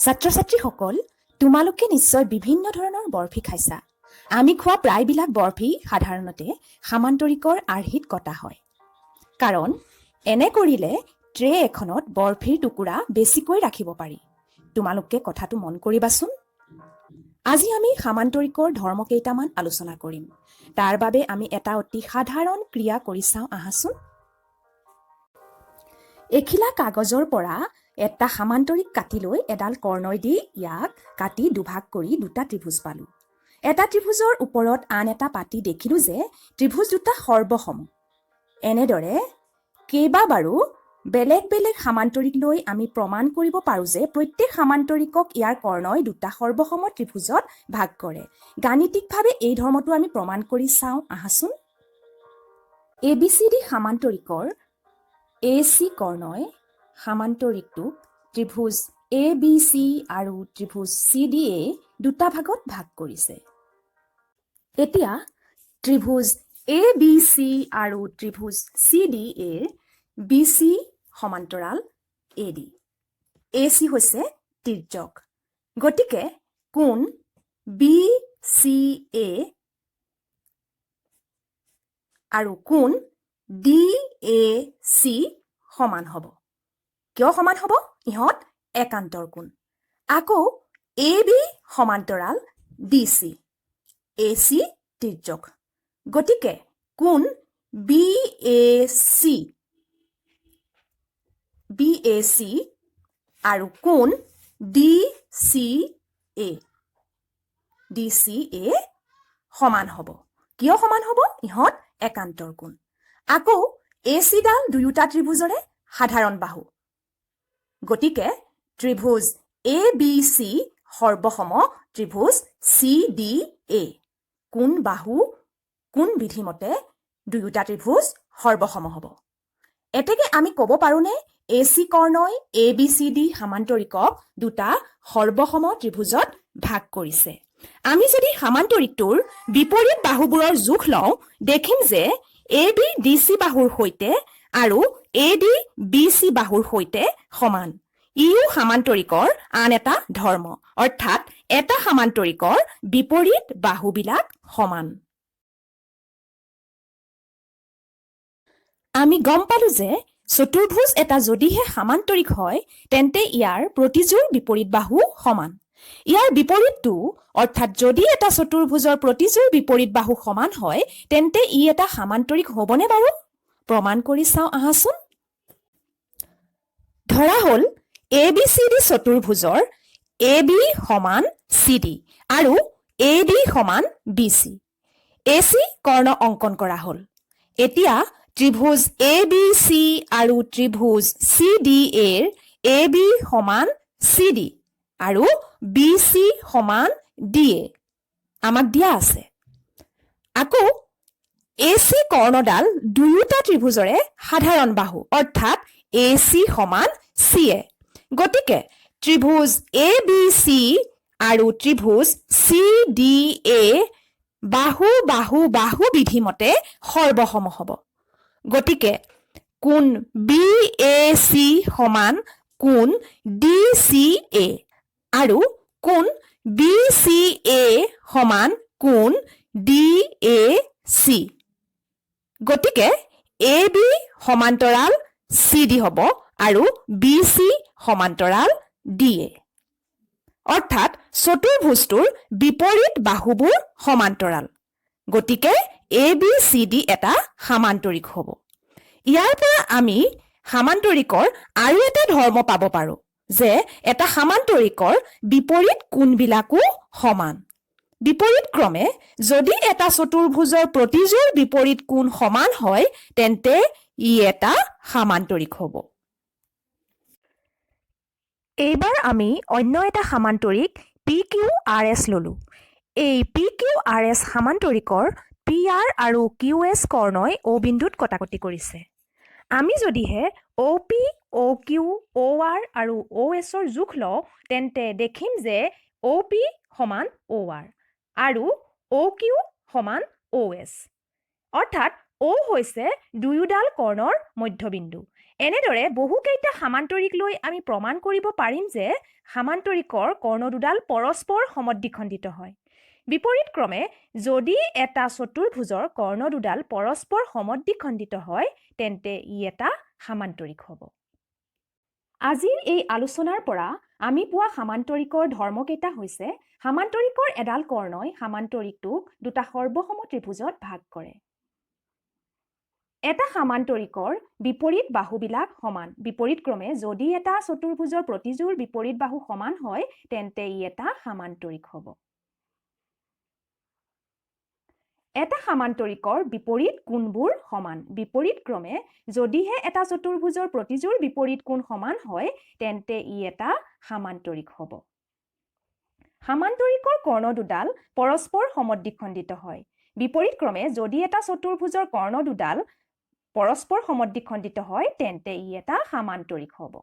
ছাত্ৰ ছাত্ৰীসকল, তোমালোকে নিশ্চয় বিভিন্ন ধৰণৰ বৰফি খাইছা। আমি খোৱা প্ৰায়বিলাক বৰফি সাধাৰণতে সামান্তৰিকৰ আৰ্হিত কটা হয়, কাৰণ এনে কৰিলে ট্ৰে এখনত বৰফিৰ টুকুৰা বেছিকৈ ৰাখিব পাৰি। তোমালোকে কথাটো মন কৰিবাচোন। আজি আমি সামান্তৰিকৰ ধৰ্ম কেইটামান আলোচনা কৰিম। তাৰ বাবে আমি এটা অতি সাধাৰণ ক্ৰিয়া কৰি চাওঁ আহাচোন। এখিলা কাগজৰ পৰা এটা সামান্তৰিক কাটি লৈ এডাল কৰ্ণই দি ইয়াক কাটি দুভাগ কৰি দুটা ত্ৰিভুজ পালোঁ। এটা ত্ৰিভুজৰ ওপৰত আন এটা পাতি দেখিলোঁ যে ত্ৰিভুজ দুটা সৰ্বসম। এনেদৰে কেইবাবাৰো বেলেগ বেলেগ সামান্তৰিক লৈ আমি প্ৰমাণ কৰিব পাৰোঁ যে প্ৰত্যেক সামান্তৰিকক ইয়াৰ কৰ্ণই দুটা সৰ্বসম ত্ৰিভুজত ভাগ কৰে। গাণিতিকভাৱে এই ধৰ্মটো আমি প্ৰমাণ কৰি চাওঁ আহাচোন। এ বি চি ডি সামান্তৰিকৰ এ চি কৰ্ণই সামান্তৰিকটোক ত্ৰিভুজ এ বি চি আৰু ত্ৰিভুজ চি ডি এ দুটা ভাগত ভাগ কৰিছে। এতিয়া ত্ৰিভুজ এ বি চি আৰু ত্ৰিভুজ চি ডি এৰ বি চি সমান্তৰাল এ ডি, এ চি হৈছে তিৰ্যক। গতিকে কোণ বি চি এ আৰু কোণ ডি এ চি সমান হ'ব। কিয় সমান হ'ব? ইহঁত একান্তৰ কোণ। আকৌ এ বি সমান্তৰাল ডি চি, এ চি তিৰ্যক। গতিকে কোণ বি এ চি আৰু কোণ ডি চি এ সমান হ'ব। কিয় সমান হ'ব? ইহঁত একান্তৰ কোণ। আকৌ এ চিডাল দুয়োটা ত্ৰিভুজৰে সাধাৰণ বাহু। গতিকে ত্ৰিভুজ এ বি চি সৰ্বসম ত্ৰিভুজ চি ডি এ। কোন বাহু কোন বিধিমতে দুয়োটা ত্ৰিভুজ সৰ্বসম হ'ব। এতেকে আমি ক'ব পাৰোঁনে এ চি কৰ্ণই এ বি চি ডি সামান্তৰিকক দুটা সৰ্বসম ত্ৰিভুজত ভাগ কৰিছে? আমি যদি সামান্তৰিকটোৰ বিপৰীত বাহুবোৰৰ জোখ লওঁ, দেখিম যে এ বি ডি চি বাহুৰ সৈতে আৰু এ ডি বি চি বাহুৰ সৈতে সমান। ইও সামান্তৰিকৰ আন এটা ধৰ্ম, অৰ্থাৎ এটা সামান্তৰিকৰ বিপৰীত বাহুবিলাক সমান। আমি গম পালো যে চতুৰ্ভুজ এটা যদিহে সামান্তৰিক হয়, তেন্তে ইয়াৰ প্ৰতিযোৰ বিপৰীত বাহু সমান। ইয়াৰ বিপৰীতটো, অৰ্থাৎ যদি এটা চতুৰ্ভুজৰ প্ৰতিযোৰ বিপৰীত বাহু সমান হয়, তেন্তে ই এটা সামান্তৰিক হ'বনে বাৰু? প্ৰমাণ কৰি চাওঁ আহাচোন। ধৰা হ'ল এ B C D চতুৰ্ভুজৰ A B সমান চি ডি আৰু এ ডি সমান বি চি। এ চি কৰ্ণ অংকন কৰা হ'ল। এতিয়া ত্ৰিভুজ এ বি চি আৰু ত্ৰিভুজ চি ডি এৰ এ বি সমান চি ডি আৰু বি চি সমান ডি এ আমাক দিয়া আছে। আকৌ এ চি কৰ্ণডাল দুয়োটা ত্ৰিভুজৰে সাধাৰণ বাহু, অৰ্থাৎ এ চি সমান চি এ। গতিকে ত্ৰিভুজ এ বি চি আৰু ত্ৰিভুজ চি ডি এ বাহু বাহু বাহু বিধিমতে সৰ্বসম হ'ব। গতিকে কোণ বি এ চি সমান কোণ ডি চি এ আৰু কোণ বি চি এ সমান কোণ ডি এ চি। গতিকে এ বি সমান্তৰাল চি ডি হ'ব আৰু বি চি সমান্তৰাল ডি এ, অৰ্থাৎ চতুৰ্ভুজটোৰ বিপৰীত বাহুবোৰ সমান্তৰাল। গতিকে এ বি চি ডি এটা সামান্তৰিক হ'ব। ইয়াৰ পৰা আমি সামান্তৰিকৰ আৰু এটা ধৰ্ম পাব পাৰোঁ যে এটা সামান্তৰিকৰ বিপৰীত কোণবিলাকো সমান। বিপৰীত ক্ৰমে যদি এটা চতুৰ্ভুজৰ প্ৰতিযোৰ বিপৰীত কোণ সমান হয়, তেন্তে ই এটা সামান্তৰিক হ'ব। এইবাৰ আমি অন্য এটা সামান্তৰিক পি কিউ আৰ এছ ল'লোঁ। এই পি কিউ আৰ এছ সামান্তৰিকৰ পি আৰ আৰু কিউ এছ কৰ্ণই অ' বিন্দুত কটাকটি কৰিছে। আমি যদিহে O' P, O' Q, O' R আৰু অ' এছৰ জোখ লওঁ, তেন্তে দেখিম যে অ' পি সমান অ' আৰ আৰু অ' কিউ সমান অ' এছ, অৰ্থাৎ অ' হৈছে দুয়োডাল কৰ্ণৰ মধ্যবিন্দু। এনেদৰে বহুকেইটা সামান্তৰিক লৈ আমি প্ৰমাণ কৰিব পাৰিম যে সামান্তৰিকৰ কৰ্ণ দুডাল পৰস্পৰ সমদ্বিখণ্ডিত হয়। বিপৰীতক্ৰমে যদি এটা চতুৰ্ভুজৰ কৰ্ণ দুডাল পৰস্পৰ সমদ্বিখণ্ডিত হয়, তেন্তে ই এটা সামান্তৰিক হ'ব। আজিৰ এই আলোচনাৰ পৰা আমি পোৱা সামান্তৰিকৰ ধৰ্মকেইটা হৈছে, সামান্তৰিকৰ এডাল কৰ্ণই সামান্তৰিকটোক দুটা সৰ্বসম ত্ৰিভুজত ভাগ কৰে। এটা সামান্তৰিকৰ বিপৰীত বাহুবিলাক সমান। বিপৰীতক্ৰমে যদি এটা চতুৰ্ভুজৰ প্ৰতিযোৰ বিপৰীত বাহু সমান হয়, তেন্তে ই এটা সামান্তৰিক হ'ব। এটা সামান্তৰিকৰ বিপৰীত কোণবোৰ সমান। বিপৰীতক্ৰমে যদিহে এটা চতুৰ্ভুজৰ প্ৰতিযোৰ বিপৰীত কোণ সমান হয়, তেন্তে ই এটা সামান্তৰিক হ'ব। সামান্তৰিকৰ কৰ্ণ দুডাল পৰস্পৰ সমদ্বিখণ্ডিত হয়। বিপৰীতক্ৰমে যদি এটা চতুৰ্ভুজৰ কৰ্ণ দুডাল পৰস্পৰ সমদ্বিখণ্ডিত হয়, তেন্তে ই এটা সামান্তৰিক হ'ব।